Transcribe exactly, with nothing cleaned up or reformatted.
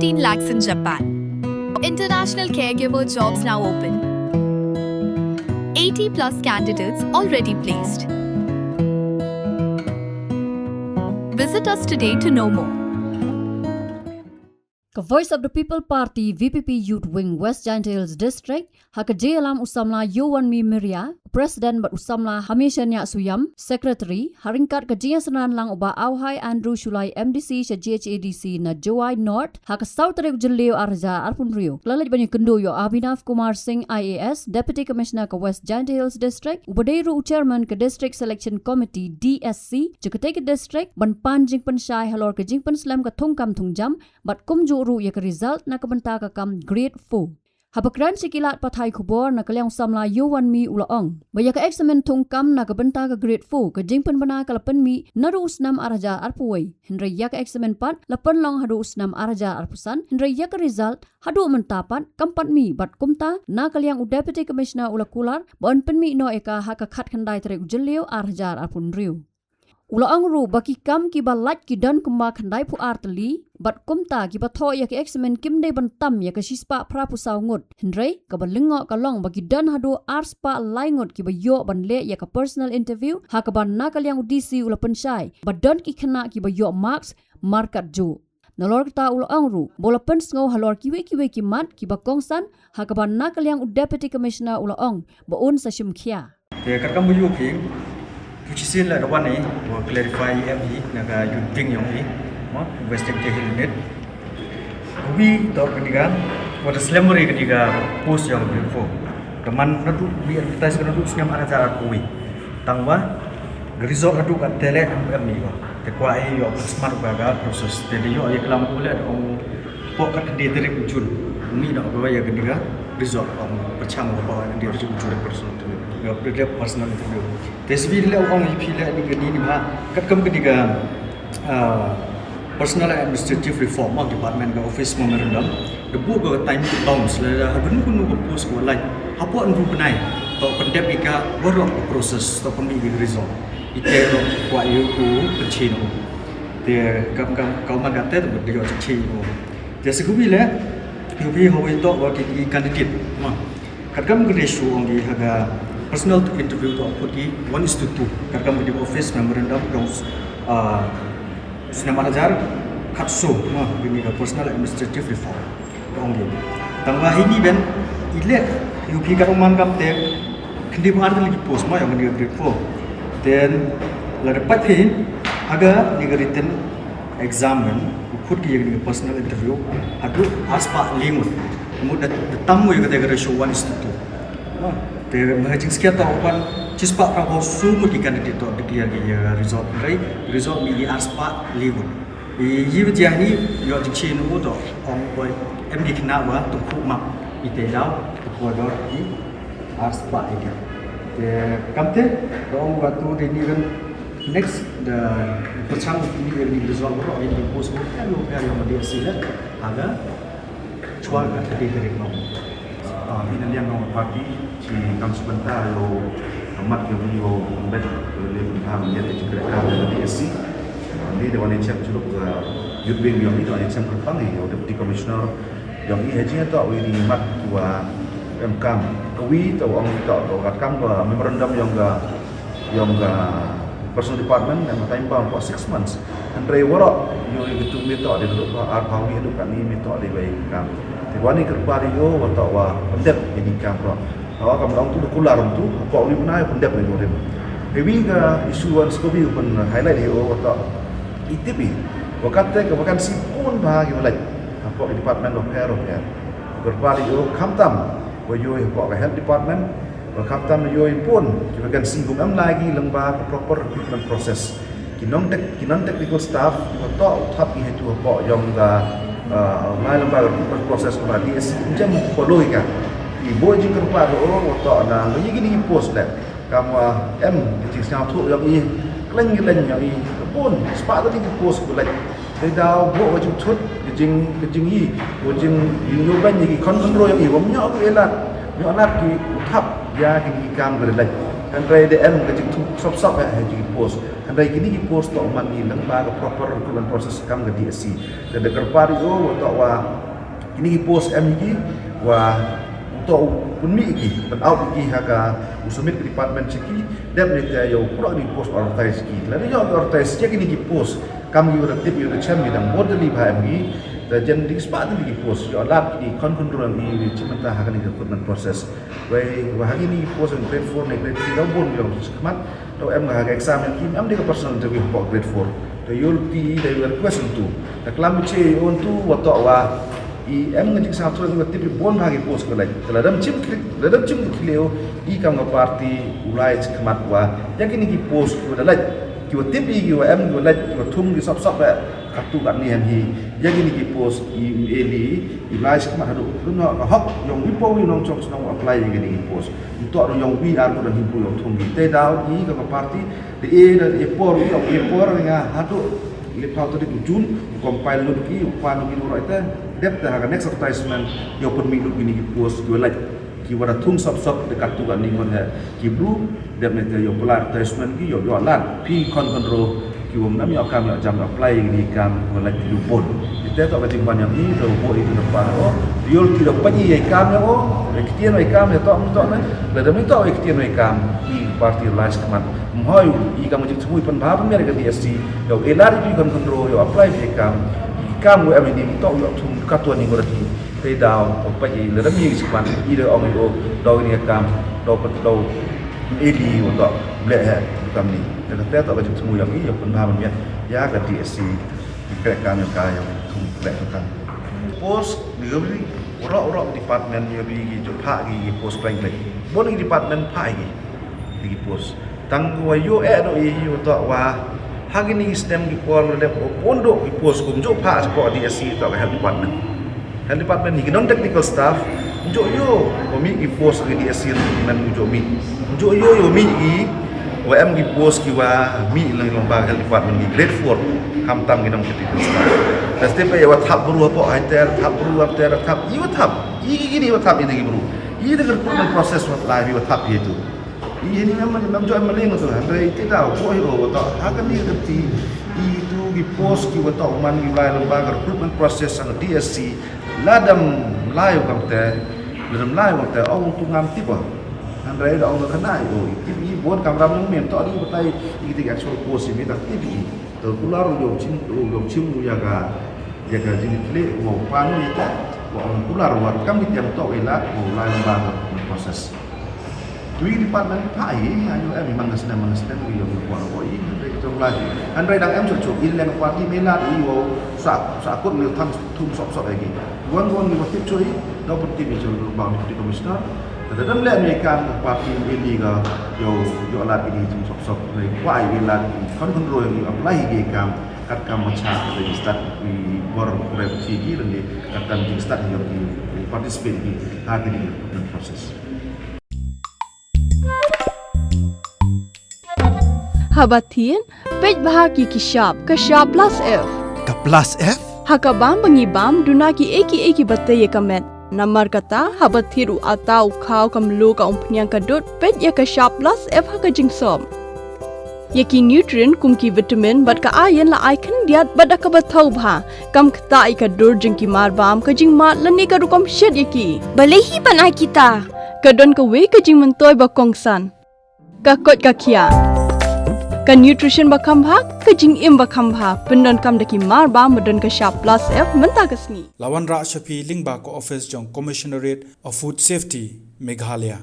fifteen lakhs in Japan. International caregiver jobs now open. eighty plus candidates already placed. Visit us today to know more. Ka Voice of the People Party, V P P Youth Wing, West Jaintia Hills District, ha ka jingïalam u samla Yowanmi Miria, President, bad u samla Hamisha Niah Suyam, Secretary, ha ryngkat ka jingïasynran lang u Bah Auhai Andrew Shullai, M D C sha G H A D C na Jowai North, ha ka saw tarik u Jylliew ar hajar arphew hynriew. La leit ban ïakynduh ïa u Abhinav Kumar Singh, I A S, Deputy Commissioner ka West Jaintia Hills District, uba dei ruh u Chairman ka District Selection Committee, D S C, jong katei ka district, ban pan jingpynshai halor ka jingpynslem ka thungkam thungjam, bad kumjuh ruh ïa ka result na ka bynta ka kam Grade four. Haba kren sha ki lad pathai khubor na ka liang u samla Yowanmi u la ong ba ïa ka eksamin thungkam na ka bynta ka Grade four ka jingpynbna ka la pynmih naduh u snem ar hajar arphew wei, hynrei ïa ka eksamin pat la pynlong haduh u snem ar hajar arphew san, hynrei ïa ka result haduh mynta pat kam pat mih, bad kumta na ka liang u Deputy Commissioner u la kular ba yn pynmih noh ïa ka ha ka khatkhyndai tarik u Jylliew ar hajar arphew hynriew. U la ong ruh ba ki kam kiba lait ki don kumba khyndaiphew ar tylli, bad kumta kiba thoh ïa ki eksamin kim dei ban tam ïa ka shispah phraphew saw ngut, hynrei kaba lyngngoh ka long ba ki don haduh arspah lai ngut kiba ïoh ban leh ïa ka personal interview, ha kaba na ka liang u D C u la pynshai ba don ki khynnah kiba ïoh marks markat juh. Nalor kata u la ong ruh ba u la pynsngew halor kiwei kiwei ki mat kiba kongsan, ha kaba na ka liang u Deputy Commissioner u la ong ba un sa shim khia. Te katkam ba ïoh phi, tu shisien la da wan i wa clarify em i na ka youth wing yong i, mo, West Jaintia Hills Unit. Wi to kani ka, wa da slem ri kani ka post yong Grade four. Da man naduh wi advertise ka naduh snem ar hajar arphew wei. Tang wa, ka result haduh katte leh em em ni wa. Te kwah i ïoh smat ka ka process. Te da ïoh ïa klam u leh da ong pok kat khyndiat tarik u Jun. Umi noh ka wa ïa kani ka result ong pyrshang ka pok kat khyndiat tarik u Jun personal interview. Ïa personal interview. Te sbi leh ong i phi leh ni kani ni ma. Katkam kani ka, ah, personal and administrative reform of department ka office memorandum. Da buh ka time to bounds la da ha kano kano ka post ka wa lait. Hapoh hynriew bnai. To pyndep ïa ka waroh ka process to pynmih ïa ka result. Ite ruh kwah ïa u pynshai noh. Te kam kam kam man ka te to da ïoh shai noh. Te sa kawei leh, kawei hawei to wa ki candidate. Ma. Katkam ka ratio ong ki ha ka personal to interview to put ki one is to two. Katkam ka office memorandum dong, ah, snem ar hajar khatsaw, ma, kini ka personal administrative reform. Ong ki. Tang ba hini ben i leh, ïa phi ka man kam te, khyndiat ar tylli ki post ma ïa kani ka Grade four. Then, la da pat phi, ha kani ka written exam ben, u khut ki ïa kani ka personal interview, haduh arspah lai ngut. Mut da, da tam ïa kata ka ratio one is to two. Ma, te ma ha jingsngewthuh ban shispah phraphew saw ngut ki candidate to declare ki ïa result, hynrei result mih ki arspah lai ngut. I, i wi jia ni, ïoh jingshai noh to, ong boi, em ki khynnah wa, to khu map, i te daw, to khu dor, i, arspah i dia. Te, kam te, to ong wa tu di ni kan, next, the, pyrshang ni kan ni result ro, i ni post ro, ya lo, ya lo, ma di asi la, aga, chwa ka te te ri no. Ah, i na liang no party, chi kam sebentar lo, mat ke wi lo, bet, le pun tham, ya te chi kre kam, di asi. Ni da wan i chem chuluk, ah, youth wing yong i da wan i chem kyrpang i, o deputy commissioner yong i ha jingïatoh wi ni mat wa em kam. Ka wi to ong to, to kat kam ka memorandum yong ka, yong ka personal department em time bound for six months. Hynrei waroh ïoh i tu mi to di duk ka ar phaw wi duk kani mi to di wi kam. Te wan i kyrpad ïoh wa to wa pyndep ini kam ro. Hawa kam long tu da kular tu, hapoh uni bnai pyndep ïa u rim. Te wi ka issue wan skobi u pyn highlight ïa u wa to i tip i. Wa kat te ka vacancy bun bha ki wa lait. Hapoh ki department wa pher wa pher. Kyrpad ïa u khamtam wa ïoh hapoh ka health department. Wa khamtam ïoh bun ki vacancy bun em lai ki lyngba ka proper recruitment process. Ki non tech, ki non technical staff, ki wa to u thap ki hetu hapoh yong ka, uh, lai lyngba ka recruitment process ka D S C, jem follow ka. Ki bun jingkyrpad ro, wa to na, ngi kini post leh. Kam wa em, ki jingsngewthuh yong i, kleng ki leng yong i, bun, spah ka ki post ku leh. Te daw, bun ka jingthut, ki jing, ki jing i, ka jing, jing ïoh ban ki kon kon ro yong i, wa ym ïoh ki lad, ym ïoh lad ki thap, ya ki kam ka leh. Hynrei da em ka jingthung sop sop ha ki post. Hynrei kine ki post toh man ki lyngba ka proper recruitment process kam ka D S C. Te da kyrpad ïa u toh wa kine ki post em ïa ki wa u toh u pynmih ïa ki, pyn out ïa ki ha ka, u submit ka department sha ki, dep ne te ïa u pura kine ki post advertise ïa ki. Lada ïa advertise ïa kine ki post kam ki wa da tip, ki wa da chem, ki dang bor da li bha em ki. Te jan dei spah kine ki post ïa lad kine ki khon khynroo em ki, ki chim mynta ha kane ka recruitment process. Wei wa ha kine ki post grade four ne grade three da bun ïa u khmat. Te em ha ka exam ki em dei ka personal interview hapoh grade four. Te ïa u ti da ïa request tu. Te klam che ïa u tu wa toh wa i em nga jing sa tu nga tip i bun ha ki post ka lait. Te la dam chim klik, la dam chim klik i kam ka party u lai chi khmat wa ïa kine ki post ki wa da lait. Ki wa tip i ki wa em ki wa lait ki wa thung ki sop sop ba. Katto katne hi ïa kine ki post i eli i lai chi khmat haduh. Ruh noh ka hok ïa u wi pa u wi nongchong shnong u apply ïa kine ki post. Ntoh ruh ïa u wi ar ko da hi pu ïa u thung ki. Te da u i ka party de e da e por ïa u e por nga haduh le pau tarik Jun u compile lut ki u pan ki ruh te. Dep te ha ka next advertisement ïa u pynmih lut kine ki post ki wa lait. Ki wa da thung sop sop de katto katne ngon ha ki bru. Dep ne te ïa u pynlait advertisement ki ïa u ïa lad phi khon khynroo ki wa nam ïa kam ïa jam apply ïa ki kam wa lait ki bun. Ite toh ka jingwan ïa i te u bo i ki pa o ïa u ti da pa i ïa kam ïa o ïa ktien ïa kam ïa toh toh ne. Lada mi toh ïa ktien ïa kam i party lai chi khmat. Mhoi i kam jingthmu i pynbha pynmiat ïa ka D S C ïa u ïa lad i phi khon khynroo ïa u apply ïa kam. I kam wa em i ni toh ïa u thung katto ni ngor di. Te daw u peit i lada mi chi khmat i da ong i o daw ni kam daw pat daw eli u toh bleh he kam ni. Te ka te toh ka jingthmu ïa i ïa pynbha mynmiat ïa ka D S C. Ki kreh kam ïa ka ïa thung kreh kam. Post ni gabri urok urok department ïa bi ki jot pha ki post kreh kreh. Bon ki department pha ki. Ki post. Tang wa ïoh eh doh i ïoh toh wa ha kine ki snem ki por lep o pun doh ki post kum ïoh pha sha ka D S C toh ka health department. Health department hi ki non technical staff ïoh ïoh wa mih ki post ka D S C men ïoh mih. Ïoh ïoh ïoh mih ki wa em ki post ki wa mih lang long ba health department ki grade four khamtam ki non technical staff. Da step ïa wa thap bru hapoh hai ter thap bru wa ter thap i wa thap i ki ni wa thap i ki bru i da recruitment process wa lai i wa thap i tu. I ni mem mem joi mali no to hynrei te da ko hi o to ha ka ni ka ti i tu ki post ki wa to man ki lai lem ba ka recruitment process sang D S C la dam lai kam te la dam lai kam te ong tu ngam ti ba hynrei da ong ka nai o i ti i bon kam ram ni mem to di ba tai i ti actual post i mi ta ti i to kular yo chim yo chim ya ka ya ka jini kle wa pan i ta wa ong kular wa kam ki tiang to i la o lai lem ba ka process. Three department pha hi ayu em man ngas nem man ngas nem ri yong ko ko i hynrei jong lai hynrei dang em chok chok i leng party me la i wo sa sa kut ni thang thum sop sop agi. Wan wan ni wa tip choi do pun tip i jong ba ni commissioner. Da dam le ni kam party me li ga yo yo la i thum sop sop ni wa i la kon kon ro i apply i kam kat kam ma cha i start i bor re chi gi ni kat kam i start yo i participate i ha ni process. Haba thied, peit bha ki ki shap, ka shap plus F. Ka plus F? Ha ka bam ba ngi bam, duna ki ei ki ei ki ba tei ïa ka met. Namar kata, haba thied u ata u khaw ka mluh ka umphniang ka dud, peit ïa ka shap plus F ha ka jingsop. Ïa ki nutrient kum ki vitamin bad ka iron la ai khyndiat bad da kaba thaw bha. Kam ktah ïa ka dur jong ki mar bam ka jingmad lane ka rukom shet ïa ki. Balei hi ban ai kita? Ka don kawei ka jingmyntoi ba kongsan. Ka koit ka khiah. Ka nutrition ba kham bha, ka jingim ba kham bha. Pyndonkam da ki mar bam ba don ka shap plus F mynta ka sngi. La wanrah sha phi lyngba ka office jong Commissionerate of Food Safety, Meghalaya.